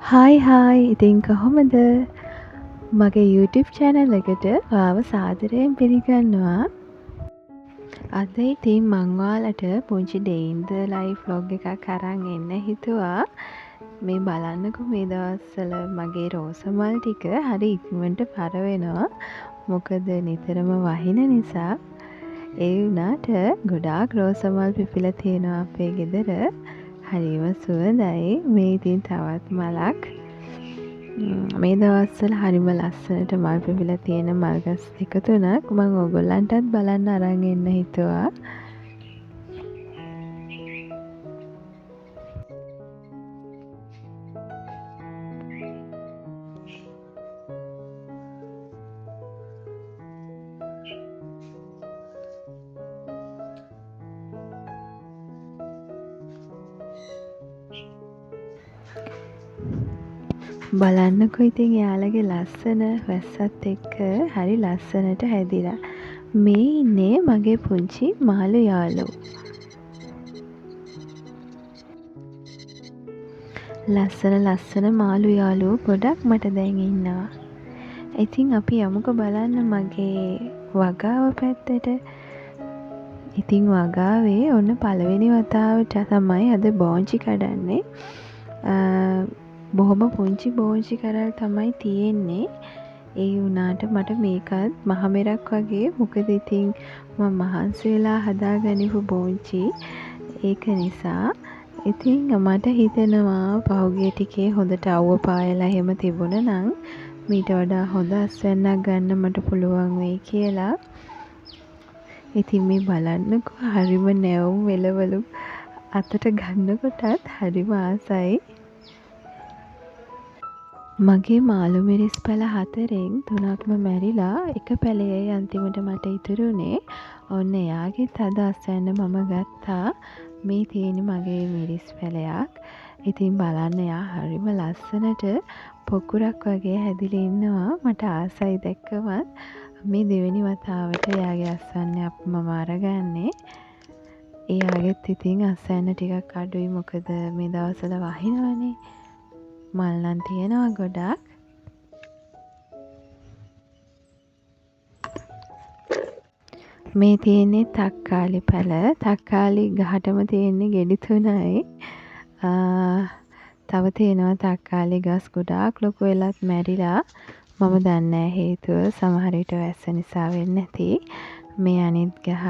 Hi hi, ඉතින් කොහොමද? මගේ YouTube channel එකට ඔයාව සාදරයෙන් පිළිගන්නවා. අද ඉතින් මං ඔයාලට පුංචි day in the life vlog එකක් අරන් එන්න හිතුවා. මේ බලන්නකෝ මේ දවස්වල මගේ රෝස මල් ටික හරි ඉක්මනට පර වෙනවා. මොකද නිතරම වහින නිසා. ඒ වුණාට ගොඩාක් රෝස මල් පිපිලා තියෙනවා අපේ ගෙදර. හරිම සුවඳයි. මේ ඉතින් තවත් මලක්. මේ දවස්වල හරිම ලස්සනට මල් පිපිලා තියෙන මල් ගස් දෙක තුනක් මං ඕගොල්ලන්ටත් බලන්න අරන් එන්න හිතුවා. බලන්නකෝ ඉතින් එයාලගේ ලස්සන වැස්සත් එක්ක හරි ලස්සනට හැදිලා. මේ ඉන්නේ මගේ පුංචි මාළු යාළුවෝ. ලස්සන ලස්සන මාළු යාළුවෝ ගොඩක් මට දැන් ඉන්නවා. ඉතින් අපි යමුකෝ බලන්න මගේ වගාව පැත්තට. ඉතින් වගාවේ ඔන්න පළවෙනි වතාවට තමයි අද බෝංචි කඩන්නේ. බොහොම පුංචි බෝංචි කරල් තමයි තියෙන්නේ. ඒ වුණාට මට මේකත් මහමෙරක් වගේ. මොකද ඉතින් මම මහන්සි වෙලා හදාගනිපු බෝංචි. ඒක නිසා ඉතින් මට හිතෙනවා පහුගිය ටිකේ හොඳට අවුව පායලා එහෙම තිබුණා නම් මීට වඩා හොඳ අස්වැන්නක් ගන්න මට පුළුවන් වෙයි කියලා. ඉතින් මේ බලන්නකෝ හරිම නැවුම් වෙලවලු අතට ගන්නකොටත් හරිම ආසයි. මගේ මාළු මිරිස් පැල 4න් 3ක්ම මැරිලා එක පැලයයි අන්තිමට මට ඉතුරු වුණේ. ඔන්න එයාගෙත් අද අස්වැන්න මම ගත්තා. මේ තියෙන්නේ මගේ මිරිස් පැලයක්. ඉතින් බලන්න එයා හරිම ලස්සනට පොකුරක් වගේ හැදිලා ඉන්නවා. මට ආසයි දැක්කමත්. මේ දෙවෙනි වතාවට එයාගේ අස්වැන්න මම අරගන්නේ. එයාගෙත් ඉතින් අස්වැන්න ටිකක් අඩුයි. මොකද මේ දවස්වල වහිනවනේ. මල් නම් තියෙනවා ගොඩක්. මේ තියෙන්නේ තක්කාලි පැල. තක්කාලි ගහටම තියෙන්නේ ගෙඩි 3යි. තව තියෙනවා තක්කාලි ගස් ගොඩාක් ලොකු වෙලත් මැරිලා. මම දන්නේ නෑ හේතුව. සමහර විට වැස්ස නිසා වෙන්න ඇති. මේ අනිත් ගහ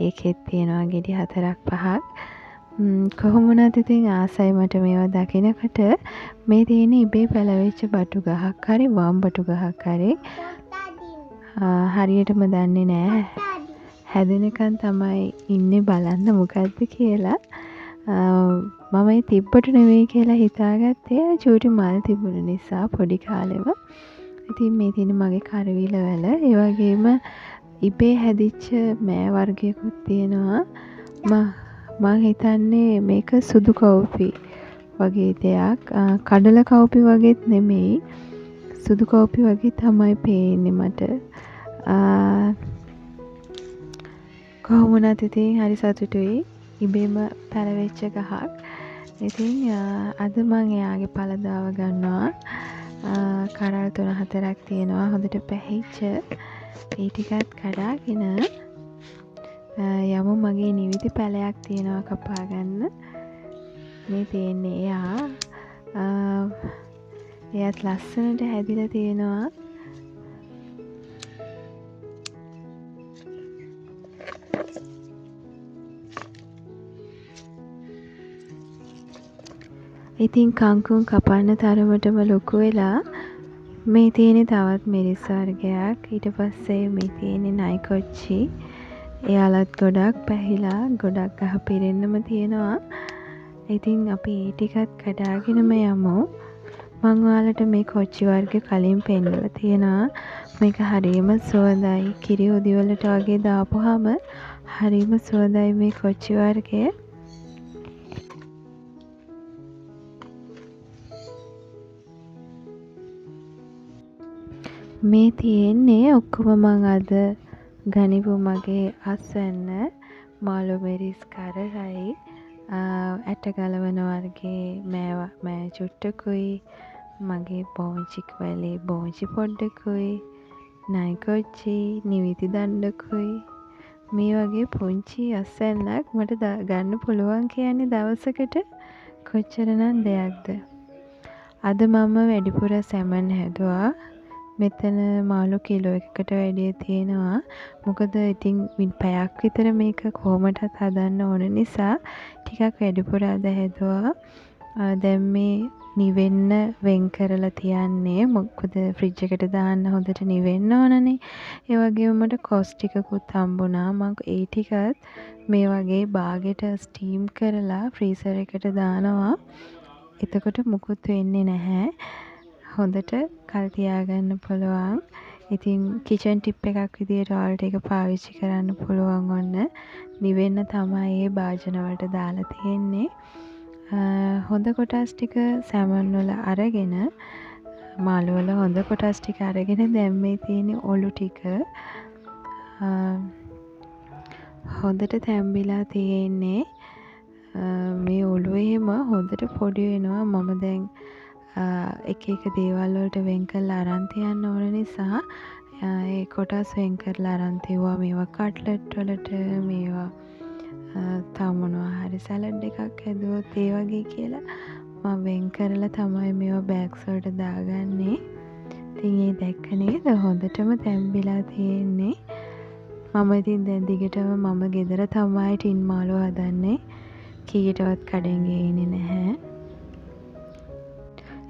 ඒකෙත් තියෙනවා ගෙඩි 4ක් 5ක්. කොහොම වුණත් ඉතින් ආසයි මට මේවා දකිනකොට. මේ තියෙන ඉබේ පැලවෙච්ච බටු ගහක් හරි වම් බටු ගහක් හරි හරියටම දන්නේ නෑ. හැදෙනකන් තමයි ඉන්නේ බලන්න මොකද්ද කියලා. මම ඒ තිබ්බටු නෙවෙයි කියලා හිතාගත්තේ අර චූටි මල් තිබුණ නිසා පොඩි කාලෙම. ඉතින් මේ තියෙන මගේ කරවිල වැල. ඒ වගේම ඉබේ හැදිච්ච මෑ වර්ගයකුත් තියෙනවා. මං හිතන්නේ මේක සුදු කව්පි වගේ දෙයක්. කඩල කව්පි වගේත් නෙමෙයි. සුදු කව්පි වගේ තමයි පේන්නේ මට. කොහොම වුණත් ඉතින් හරි සතුටුයි. ඉබේම පැලවෙච්ච ගහක්. ඉතින් අද මං එයාගේ පළදාව ගන්නවා. කරල් 3-4ක් තියෙනවා හොඳට පැහිච්ච. ඒ ටිකත් කඩාගෙන යමු මගේ නිවිති පැලයක් තියෙනවා කපා ගන්න. මේ තියෙන්නේ එයා. එයාත් ලස්සනට හැදිලා තියෙනවා. ඉතින් කංකුම් කපන්න තරමටම ලොකු වෙලා මේ තියෙන්නේ තවත් මිරිස් වර්ගයක්. ඊට පස්සේ මේ තියෙන්නේ නයිකොච්චි. එයාලත් ගොඩක් පැහිලා ගොඩක් ගහ පිරෙන්නම තියෙනවා. ඉතින් අපි ඒ ටිකත් කඩාගෙනම යමු. මං ඔයාලට මේ කොච්චි වර්ග කලින් පෙන්වලා තියෙනවා. මේක හරිම සුවඳයි. කිරි උදි වලට වගේ දාපුවාම හරිම සුවඳයි මේ කොච්චි වර්ගය. මේ තියෙන්නේ ඔක්කොම මං අද ගනිපු මගේ අස්වැන්න. මාළු මිරිස් කරරයි, ඇට ගලවන වර්ගයේ මෑ චුට්ටකුයි, මගේ බෝංචි වැලේ බෝංචි පොඩ්ඩකුයි, නයිකොච්චි නිවිති දණ්ඩකුයි, මේ වගේ පුංචි අස්වැන්නක් මට ගන්න පුළුවන් කියන්නේ දවසකට කොච්චරනම් දෙයක්ද. අද මම වැඩිපුර සැමන් හැදුවා. මෙතන මාළු කිලෝ එකකට වැඩිය තියෙනවා. මොකද ඉතින් පැයක් විතර මේක කොහොමටත් හදන්න ඕන නිසා ටිකක් වැඩිපුර අද හැදුවා. දැන් මේ නිවෙන්න වෙන් කරලා තියන්නේ. මොකද ෆ්‍රිජ් එකට දාන්න හොඳට නිවෙන්න ඕනනේ. ඒ වගේම මට කොස් ටිකකුත් හම්බුණා. මං ඒ ටිකත් මේ වගේ බාගෙට ස්ටීම් කරලා ෆ්‍රීසර් එකට දානවා. එතකොට මුකුත් වෙන්නේ නැහැ. හොඳට කල් තියාගන්න පුළුවන්. ඉතින් කිචන් ටිප් එකක් විදියට ඔයාලට ඒක පාවිච්චි කරන්න පුළුවන් ඔන්න. නිවෙන්න තමයි ඒ භාජන වලට දාලා තියෙන්නේ. හොඳ කොටස් ටික සැමන් වල අරගෙන, මාළු වල හොඳ කොටස් ටික අරගෙන දැන් මේ තියෙන්නේ ඔලු ටික. හොඳට තැම්බිලා තියෙන්නේ. මේ ඔලු එහෙම හොඳට පොඩි වෙනවා. මම දැන් එක එක දේවල් වලට වෙන් කරලා අරන් තියන්න ඕන නිසා ඒ කොටස් වෙන් කරලා අරන් තියුවා. මේවා කට්ලට් වලට, මේවා තව මොනවා හරි සැලඩ් එකක් හැදුවොත් ඒ වගේ කියලා මම වෙන් කරලා තමයි මේවා බෑග්ස් වලට දාගන්නේ. ඉතින් ඒ දැක්ක නේද හොඳටම තැම්බිලා තියෙන්නේ. මම ඉතින් දැන් දිගටම මම ගෙදර තමයි ටින් මාළු හදන්නේ. කීයටවත් කඩෙන් ගේන්නේ නැහැ.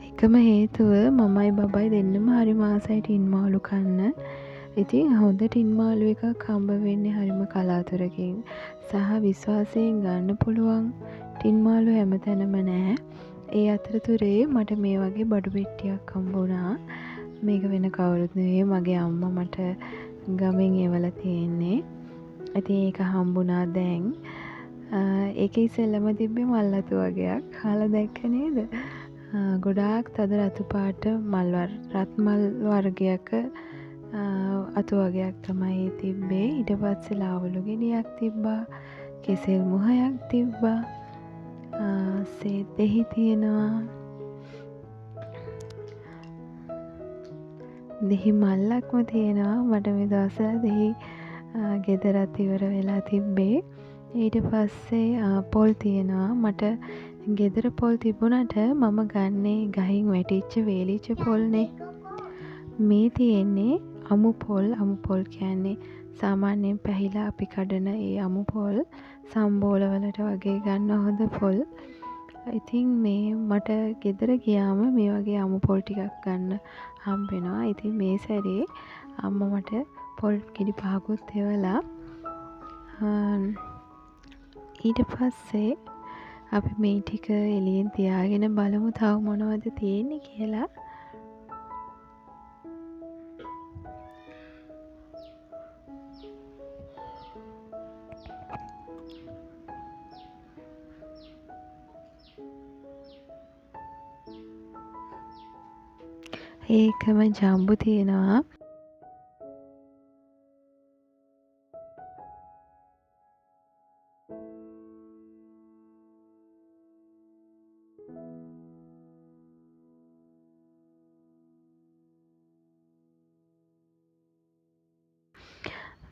එකම හේතුව මමයි බබයි දෙන්නම හරිම ආසයි ටින් මාළු කන්න. ඉතින් හොඳ ටින් මාළු එකක් හම්බ වෙන්නේ හරිම කලාතුරකින් සහ විශ්වාසයෙන් ගන්න පුළුවන් ටින් මාළු හැමතැනම නෑ. ඒ අතරතුරේ මට මේ වගේ බඩු පෙට්ටියක් හම්බුණා. මේක වෙන කවුරුත් නෙවෙයි, මගේ අම්මා මට ගමෙන් එවලා තියෙන්නේ. ඉතින් ඒක හම්බුණා දැන්. ඒකේ ඉස්සෙල්ලම තිබ්බේ මල් අතු වගයක්. අහලා දැක්ක නේද? ගොඩාක් තද රතු පාට රත් මල් වර්ගයක අතු වගයක් තමයි ඒ තිබ්බේ. ඊට පස්සේ ලාවලු ගෙඩියක් තිබ්බා, කෙසෙල් මුහයක් තිබ්බා, සේත් දෙහි තියෙනවා, දෙහි මල්ලක්ම තියෙනවා. මට මේ දවස්වල දෙහි ගෙදරත් ඉවර වෙලා තිබ්බේ. ඊට පස්සේ පොල් තියෙනවා. මට ගෙදර පොල් තිබුණට මම ගන්නේ ගහින් වැටිච්ච වේලිච්ච පොල්නේ. මේ තියෙන්නේ අමු පොල්. අමු පොල් කියන්නේ සාමාන්‍යයෙන් පැහිලා අපි කඩන ඒ අමු පොල්, සම්බෝල වලට වගේ ගන්න හොඳ පොල්. ඉතින් මේ මට ගෙදර ගියාම මේ වගේ අමු පොල් ටිකක් ගන්න හම්බ වෙනවා. ඉතින් මේ සැරේ අම්මා මට පොල් ගෙඩි පහකුත් එවලා. ඊට පස්සේ අපි මේ ටික එළියෙන් තියාගෙන බලමු තව මොනවද තියෙන්නේ කියලා. ඒකම ජම්බු තියෙනවා.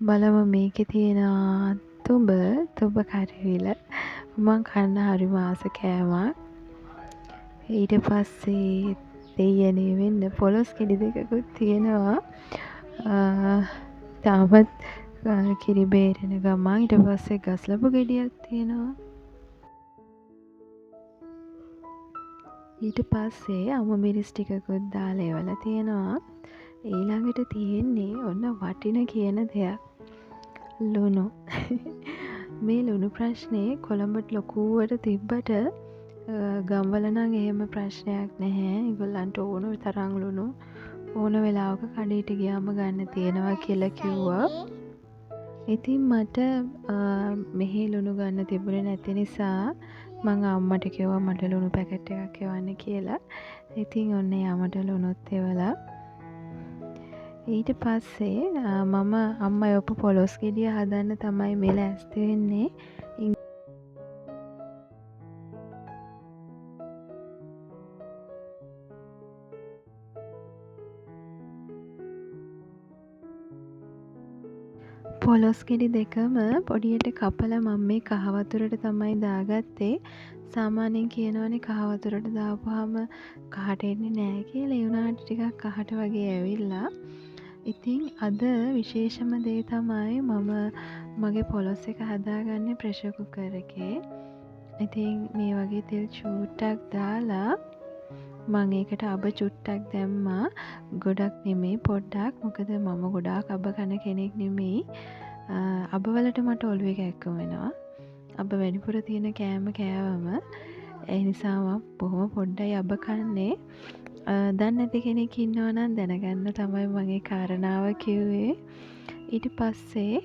බලමු මේකේ තියෙනවා තුඹ කරිවිල. මං කන්න හරිම ආස කෑමක්. ඊට පස්සේ දෙයියනේ වෙන්න පොළොස් ගෙඩි දෙකකුත් තියෙනවා. තාමත් කිරි බේරෙන ගමන්. ඊට පස්සේ ගස්ලබු ගෙඩියක් තියෙනවා. ඊට පස්සේ අමු මිරිස් ටිකකුත් දාලා එවලා තියෙනවා. ඊළඟට තියෙන්නේ ඔන්න වටින කියන දෙයක්, ලුණු. මේ ලුණු ප්‍රශ්නේ කොළඹට ලොකුවට තිබ්බට ගම්වල නම් එහෙම ප්‍රශ්නයක් නැහැ. ඒගොල්ලන්ට ඕන තරම් ලුණු ඕන වෙලාවක කඩේට ගියාම ගන්න තියෙනවා කියලා කිව්වා. ඉතින් මට මෙහි ලුණු ගන්න තිබුණේ නැති නිසා මං අම්මට කිව්වා මට ලුණු පැකට් එකක් එවන්න කියලා. ඉතින් ඔන්න එයා මට ලුණුත් එවලා. ඊට පස්සේ මම අම්මා එවපු පොලොස් ගෙඩිය හදන්න තමයි මේ ලෑස්ති වෙන්නේ. පොලොස් ගෙඩි දෙකම පොඩියට කපලා මම මේ කහ වතුරට තමයි දාගත්තේ. සාමාන්‍යයෙන් කියනවනේ කහ වතුරට දාපුවාම කහට එන්නේ නෑ කියලා. ඒ වුණාට ටිකක් කහට වගේ ඇවිල්ලා. ඉතින් අද විශේෂම දේ තමයි මම මගේ පොලොස් එක හදාගන්නේ ප්‍රෙෂර් කුකර් එකේ. ඉතින් මේ වගේ තෙල් චූට්ටක් දාලා මං ඒකට අබ චුට්ටක් දැම්මා. ගොඩක් නෙමෙයි, පොඩ්ඩක්. මොකද මම ගොඩාක් අබ කන කෙනෙක් නෙමෙයි. අබ වලට මට ඔළුවේ කැක්කුම වෙනවා. අබ වැඩිපුර තියෙන කෑම කෑවම. ඒ නිසා මම බොහොම පොඩ්ඩයි අබ කන්නේ. දන්නේ නැති කෙනෙක් ඉන්නවා නම් දැනගන්න තමයි මම ඒ කාරණාව කිව්වේ. ඊට පස්සේ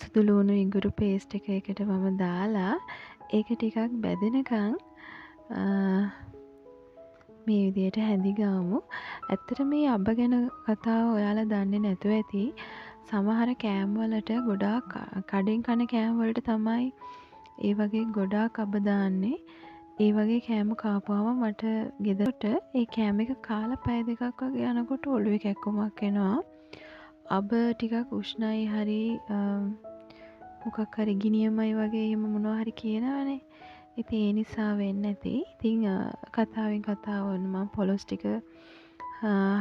සුදු ලුණු ඉඟුරු පේස්ට් එක එකට මම දාලා ඒක ටිකක් බැදෙනකන් මේ විදියට හැඳි ගාමු. ඇත්තට මේ අබ ගැන කතාව ඔයාලා දන්නේ නැතුව ඇති. සමහර කෑම වලට ගොඩාක් කඩෙන් කන කෑම වලට තමයි ඒ වගේ ගොඩාක් අබ දාන්නේ. ඒ වගේ කෑම කාපුවම මට ගෙදරට ඒ කෑම එක කාලා පැය දෙකක් වගේ යනකොට ඔළුවේ කැක්කුමක් එනවා. අබ ටිකක් උෂ්ණයි හරි මොකක් හරි ගිනියමයි වගේ එහෙම මොනවා හරි කියනවනේ. ඉතින් ඒ නිසා වෙන්නේ නැති. ඉතින් කතාවෙන් කතාව ඔන්න මම පොලොස් ටික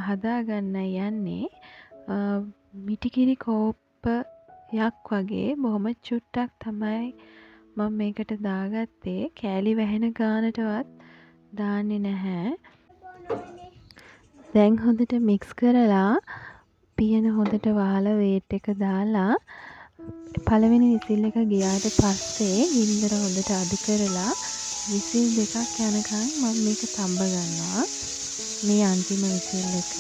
හදාගන්න යන්නේ. මිටිකිරි කෝප්පයක් වගේ බොහොම චුට්ටක් තමයි මම මේකට දාගත්තේ. කෑලි වැහෙන ගානටවත් දාන්නේ නැහැ. දැන් හොඳට මික්ස් කරලා පියන හොඳට වහලා වේට් එක දාලා පළවෙනි විසිල් එක ගියාට පස්සේ ගින්දර හොඳට අඩු කරලා විසිල් දෙකක් යනකම් මම මේක තඹ ගන්නවා. මේ අන්තිම විසිල් එක.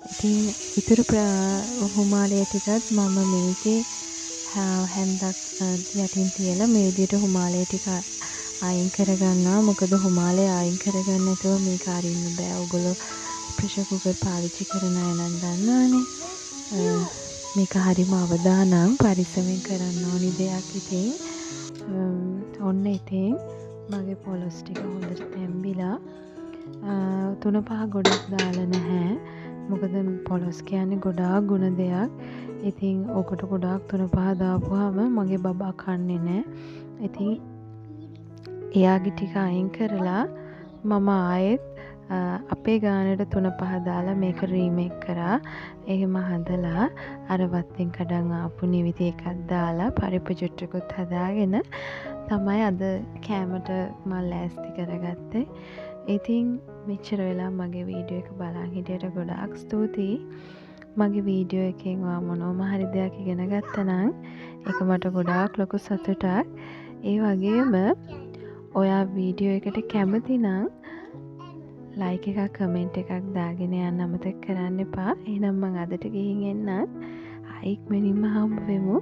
ඉතින් ඉතුරු හුමාලය ටිකත් මම මේකේ හැන්දක් යටින් තියලා මේ විදිහට හුමාලය ටික අයින් කරගන්නවා. මොකද හුමාලය අයින් කරගන්න නැතුව මේක අරින්න බෑ. ඔයගොල්ලෝ ප්‍රෙෂර් කුකර් පාවිච්චි කරන අය නම් දන්නවනේ. මේක හරිම අවදානම් පරිස්සමෙන් කරන්න ඕනි දෙයක්. ඉතින් ඔන්න ඉතින් මගේ පොලොස් ටික හොඳට තැම්බිලා. තුන පහ ගොඩක් දාලා නැහැ. මොකද පොලොස් කියන්නේ ගොඩාක් ගුණ දෙයක්. ඉතින් ඕකට ගොඩාක් තුන පහ දාපුවාම මගේ බබා කන්නේ නෑ. ඉතින් එයාගේ ටික අයින් කරලා මම ආයෙත් අපේ ගානට තුන පහ දාලා මේක රීමේක් කරා. එහෙම හදලා අර වත්තෙන් කඩන් ආපු නිවිති එකක් දාලා පරිප්පු චුට්ටකුත් හදාගෙන තමයි අද කෑමට මං ලෑස්ති කරගත්තේ. ඉතින් මෙච්චර වෙලා මගේ වීඩියෝ එක බලන් හිටියට ගොඩාක් ස්තුතියි. මගේ වීඩියෝ එකෙන් ඔයා මොනවම හරි දෙයක් ඉගෙන ගත්තා නම් ඒක මට ගොඩාක් ලොකු සතුටක්. ඒ වගේම ඔයා වීඩියෝ එකට කැමති නම් ලයික් එකක් කමෙන්ට් එකක් දාගෙන යන්න අමතක කරන්න එපා. එහෙනම් මං අදට ගිහින් එන්නම්. ආයෙ ඉක්මනින්ම හම්බ වෙමු.